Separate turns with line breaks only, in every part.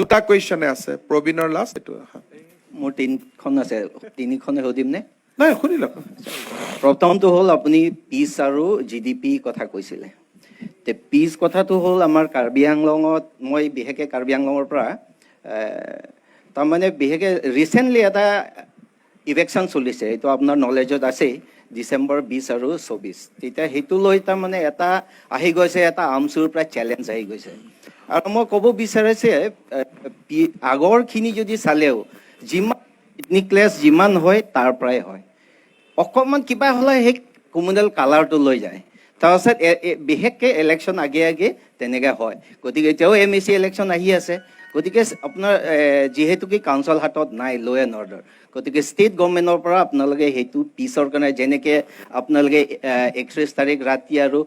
দুটা কুৱেশ্যনে আছে প্ৰবীণৰ, লাষ্ট এইটো, হা।
মোৰ তিনিখন আছে, তিনিখনে সুধিম নে?
নাই, শুনি লওক।
প্ৰথমটো হ'ল, আপুনি পিচ আৰু জিডিপি কথা কৈছিলে। তে পিচ কথাটো হ'ল, আমাৰ কাৰ্বি আংলঙত, মই বিশেষকৈ কাৰ্বি আংলঙৰ পৰা, তাৰমানে বিশেষকৈ ৰিচেণ্টলি এটা ইভিকশ্যন চলিছে, এইটো আপোনাৰ নলেজত আছেই, ডিচেম্বৰ 20 আৰু 24। তেতিয়া সেইটো লৈ তাৰমানে এটা আহি গৈছে, এটা আমচুৰ পৰা চেলেঞ্জ আহি গৈছে। আৰু মই ক'ব বিচাৰিছে, আগৰখিনি যদি চালেও যিমান ইথনিক যিমান হয়, তাৰ পৰাই হয়। অকণমান কিবা হ'লে সেই কমিউনেল কালাৰটো লৈ যায়। তাৰপাছত বিশেষকৈ ইলেকশ্যন আগে আগে তেনেকৈ হয়। গতিকে এতিয়াও এমইচি ইলেকশ্যন আহি আছে। গতিকে আপোনাৰ যিহেতুকে কাউন্সিল হাতত নাই ল' এণ্ড অৰ্ডাৰ, গতিকে ষ্টেট গভৰ্ণমেণ্টৰ পৰা আপোনালোকে সেইটো পিছৰ কাৰণে যেনেকৈ আপোনালোকে 31 তাৰিখ ৰাতি আৰু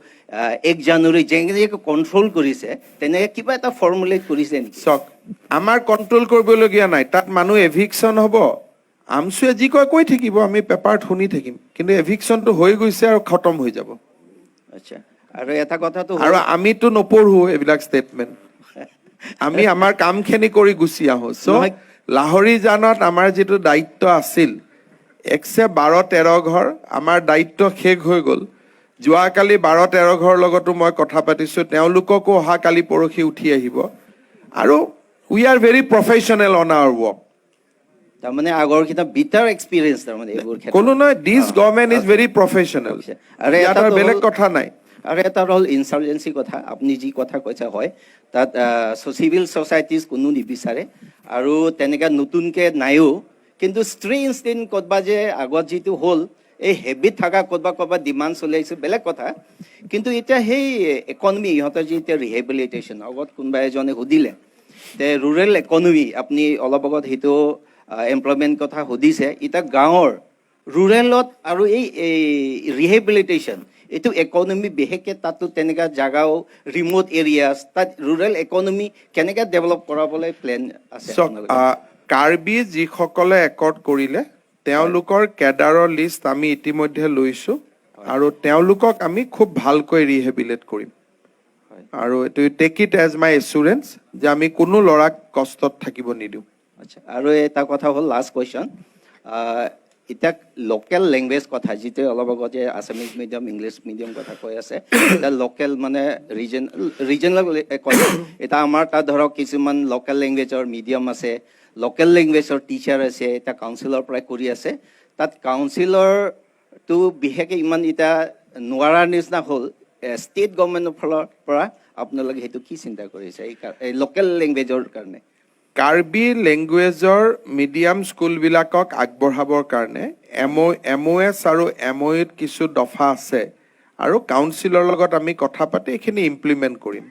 1 জানুৱাৰী যেনেকৈ কণ্ট্ৰল কৰিছে, তেনেকৈ কিবা এটা ফৰ্মুলেট কৰিছে নেকি?
চাওক, আমাৰ কণ্ট্ৰল কৰিবলগীয়া নাই। তাত মানুহ এভিকশ্যন হ'ব, আমচুৱে যি কয় কৈ থাকিব, আমি পেপাৰত শুনি থাকিম। কিন্তু এভিকশ্যনটো হৈ গৈছে আৰু খতম হৈ যাব।
আচ্ছা, আৰু এটা কথাটো হ'ল-
আৰু আমিতো নপঢ়ো এইবিলাক ষ্টেটমেণ্ট। আমি আমাৰ কামখিনি কৰি গুচি আহো। চ'
নহয়।
লাহৰীজানত আমাৰ যিটো দায়িত্ব আছিল, একচে 12-13 ঘৰ, আমাৰ দায়িত্ব শেষ হৈ গ'ল। যোৱাকালি 12-13 ঘৰৰ লগতো মই কথা পাতিছো, তেওঁলোককো অহাকালি পৰহি উঠি আহিব। আৰু we are very professional on our work.
তাৰমানে আগৰকেইটা বিটাৰ এক্সপিৰিয়েঞ্চ তাৰমানে এইবোৰ ক্ষেত্ৰত।
ক'লো নহয়, this government is very professional.
আৰু
ইয়াত আৰু
এটাতো
বেলেগ
হ'ল-
কথা নাই।
আৰু এটা হ'ল ইনচাৰ্জেঞ্চি কথা। আপুনি যি কথা কৈছে হয়, তাত চিভিল ছ'চাইটিজ কোনো নিবিচাৰে আৰু তেনেকৈ নতুনকৈ নাইও। কিন্তু ষ্ট্ৰে ইনচিডেণ্ট ক'ৰবাত যে আগত যিটো হ'ল, এই হেবিট থকা ক'ৰবাত ক'ৰবাত ডিমাণ্ড চলি আহিছে, বেলেগ কথা। কিন্তু এতিয়া সেই ইকনমি, ইহঁতৰ যি এতিয়া ৰিহেবিলিটেশ্যন, আগত কোনোবা এজনে সুধিলে তে ৰুৰেল ইকনমি, আপুনি অলপ আগত সেইটো এমপ্লয়মেণ্ট কথা সুধিছে। এতিয়া গাঁৱৰ ৰুৰেলত আৰু এই ৰিহেবিলিটেশ্যন, এইটো ইকনমি, বিশেষকৈ তাতো তেনেকুৱা জাগাও, ৰিম'ট এৰিয়াছ, তাত ৰুৰেল ইকনমি কেনেকৈ ডেভেলপ কৰাবলৈ প্লেন আছে
চাওক,
আপোনালোকে?
কাৰ্বি যিসকলে একৰ্ড কৰিলে, তেওঁলোকৰ কেডাৰৰ লিষ্ট আমি ইতিমধ্যে লৈছো আৰু তেওঁলোকক আমি খুব ভালকৈ ৰিহেবিলেট কৰিম। আৰু এইটো take it as my assurance যে আমি কোনো ল'ৰাক কষ্টত থাকিব নিদিওঁ।
আচ্ছা, আৰু এটা কথা হ'ল, লাষ্ট কুৱেশ্যন। এতিয়া লোকেল লেংগুৱেজ কথা, যিটো অলপ আগতে আছামিজ মিডিয়াম, ইংলিছ মিডিয়াম কথা কৈ আছে, এতিয়া লোকেল মানে ৰিজনেল কথা। এতিয়া আমাৰ তাত ধৰক কিছুমান লোকেল লেংগুৱেজৰ মিডিয়াম আছে, লোকেল লেংগুৱেজৰ টিচাৰ আছে, এতিয়া কাউন্সিলৰ পৰাই কৰি আছে। তাত কাউন্সিলৰটো বিশেষকৈ ইমান এতিয়া নোৱাৰাৰ নিচিনা হ'ল। ষ্টেট গভৰ্ণমেণ্টৰ ফালৰ পৰা আপোনালোকে সেইটো কি চিন্তা কৰিছে এই লোকেল লেংগুৱেজৰ কাৰণে?
কাৰ্বি লেংগুৱেজৰ মিডিয়াম স্কুলবিলাকক আগবঢ়াবৰ কাৰণে এম অ' এছ আৰু এম অ' ইউত কিছু দফা আছে আৰু কাউন্সিলৰ লগত আমি কথা পাতি এইখিনি ইমপ্লিমেণ্ট কৰিম।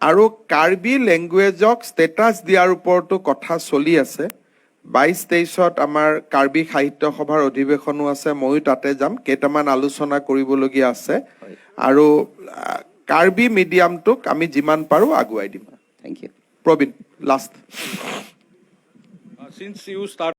আৰু কাৰ্বি লেংগুৱেজক ষ্টেটাছ দিয়াৰ ওপৰতো কথা চলি আছে। 22-23ত আমাৰ কাৰ্বি সাহিত্য সভাৰ অধিৱেশনো আছে, ময়ো তাতে যাম, কেইটামান আলোচনা কৰিবলগীয়া আছে। আৰু কাৰ্বি মিডিয়ামটোক আমি যিমান পাৰোঁ আগুৱাই দিম।
Thank you.
Prabin, last.
Since you start